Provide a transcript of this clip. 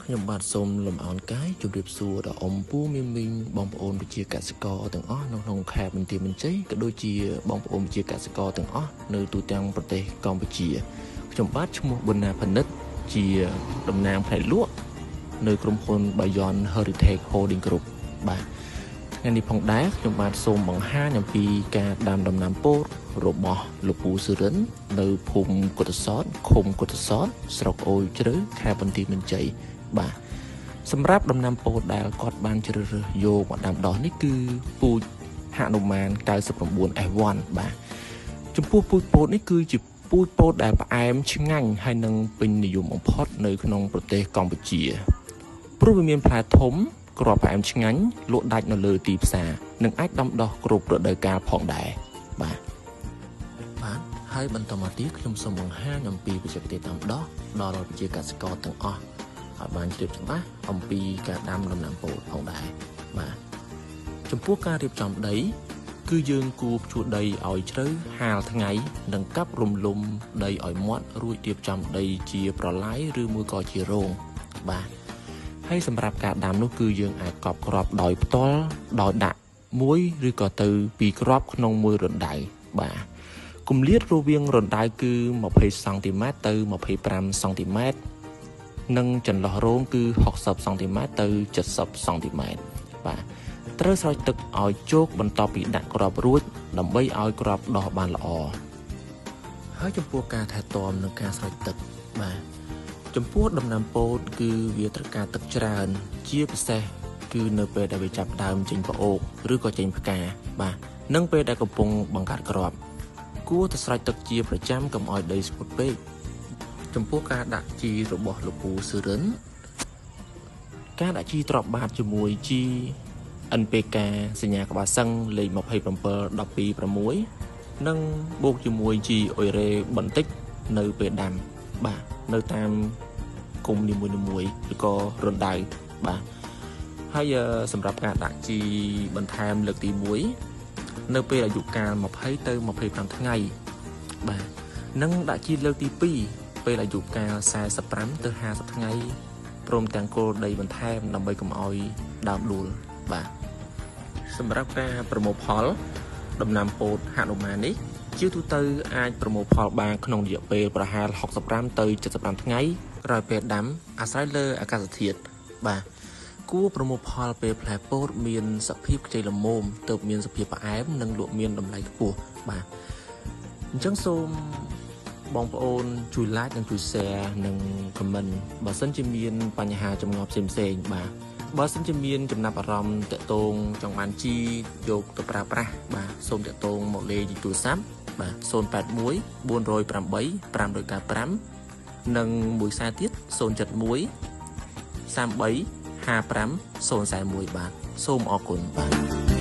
ខ្ញុំបាទសូមលំអោនកាយជម្រាបសួរដល់អ៊ំពូមីងមីងបងប្អូនប្រជាកសិករទាំងអស់នៅក្នុងខេត្តបន្ទាយមានជ័យក៏ដូចជាបងប្អូនប្រជាកសិករទាំងអស់នៅទូទាំងប្រទេសកម្ពុជាខ្ញុំបាទឈ្មោះប៊ុនណាផនិតជាតំណាងផ្នែកលក់នៅក្រុមហ៊ុន Bayon Heritage Holding Group បាទថ្ងៃនេះផងដែរខ្ញុំបាទសូមបង្ហាញអំពីការដាំដំណាំពោតរបស់លោកពូសុរិននៅភូមិគុតសតឃុំគុតសតស្រុកអូរជ្រៅខេត្តបន្ទាយមានជ័យបាទសម្រាប់ដំណាំពោតដែលគាត់បានជ្រើសរើសយកមកដាំដុះនេះគឺពូជហនុមាន 99S1 បាទចំពោះពូជពោតនេះគឺជាពូជពោតដែលផ្អែមឆ្ងាញ់ហើយនិងពេញនិយមបំផុតនៅក្នុងប្រទេសកម្ពុជាព្រោះវាមានផ្លែធំគ្រាប់ផ្អែមឆ្ងាញ់លក់ដាច់នៅលើទីផ្សារនិងអាចដាំដុះគ្រប់រដូវកាលផងដែរបាទបាទហើយបន្តមកទៀតខ្ញុំសូមបង្ហាញអំពីបច្ចេកទេសដាំដុះដល់ប្រជាកសិករទាំងអស់ឲ្យបានជ្រាបច្បាស់អំពីការដាំដំណាំពោតផងដែរបាទចំពោះការរៀបចំដីគឺយើងគួរភ្ជួរដីឲ្យជ្រៅហាលថ្ងៃនិងកាប់រំលំដីឲ្យម៉ត់រួចរៀបចំដីជាប្រឡាយឬមួយក៏ជារងបាទហើយសម្រាប់ការដាំនោះគឺយើងអាចកប់គ្រាប់ដោយផ្ទាល់ដោយដាក់មួយឬក៏ទៅពីរគ្រាប់ក្នុងមួយរណ្ដៅបាទគម្លាតរវាងរណ្ដៅគឺ20សង់ទីម៉ែត្រទៅ25សង់ទីម៉ែត្រនិងចន្លោះរងគឺ60សង់ទីម៉ែត្រទៅ70សង់ទីម៉ែត្របាទត្រូវស្រោចទឹកឲ្យជោគបន្ទាប់ពីដាក់គ្រាប់រួចដើម្បីឲ្យគ្រាប់ដុះបានល្អហើយចំពោះការថែទាំនិងការស្រោចទឹកបាទចំពោះដំណាំពោតគឺវាត្រូវការទឹកច្រើនជាពិសេសគឺនៅពេលដែលវាចាប់ដើមចេញប្អូកឬក៏ចេញផ្កាបាទនិងពេលដែលកំពុងបង្កើតគ្រាប់គួរតែស្រោចទឹកជាប្រចាំកុំឲ្យដីស្ងួតពេកចំពោះការដាក់ជីរបស់លោកពូសុរិនការដាក់ជីទ្រាប់បាតជាមួយជី NPK សញ្ញាក្បាលសឹងលេខ27 12 6និងបូកជាមួយជីអ៊ុយរ៉េបន្តិចនៅពេលដាំបាទនៅតាមគុំនីមួយៗឬក៏រណ្ដៅបាទហើយសម្រាប់ការដាក់ជីបន្ថែមលើកទី1នៅពេលអាយុកាល20ទៅ25ថ្ងៃបាទនិងដាក់ជីលើកទី2ពេលអាយុកាល45ទៅ50ថ្ងៃព្រមទាំងគល់ដីបន្ថែមដើម្បីកុំឲ្យដើមដួលបាទសម្រាប់ការប្រមូលផលដំណាំពោតហនុមាននេះជាទូទៅអាចប្រមូលផលបានក្នុងរយៈពេលប្រហែល65ទៅ75ថ្ងៃក្រោយពេលដាំអាស្រ័យលើអាកាសធាតុបាទគួរប្រមូលផលពេលផ្លែពោតមានសភាពខ្ចីល្មមទើបមានសភាពផ្អែមនិងលក់មានតម្លៃខ្ពស់បាទអញ្ចឹងសូមបងប្អូនជួយ like និងជួយ share និង comment បើសិនជាមានបញ្ហាចម្ងល់ផ្សេងៗបាទបើសិនជាមានចំណាប់អារម្មណ៍តាក់ទងចង់បានជីយកទៅប្រើប្រាស់បាទសូមតាក់ទងមកលេខទូរស័ព្ទបាទ081 408 595និងមួយខ្សែទៀត071 33 55 041បាទសូមអរគុណបាទ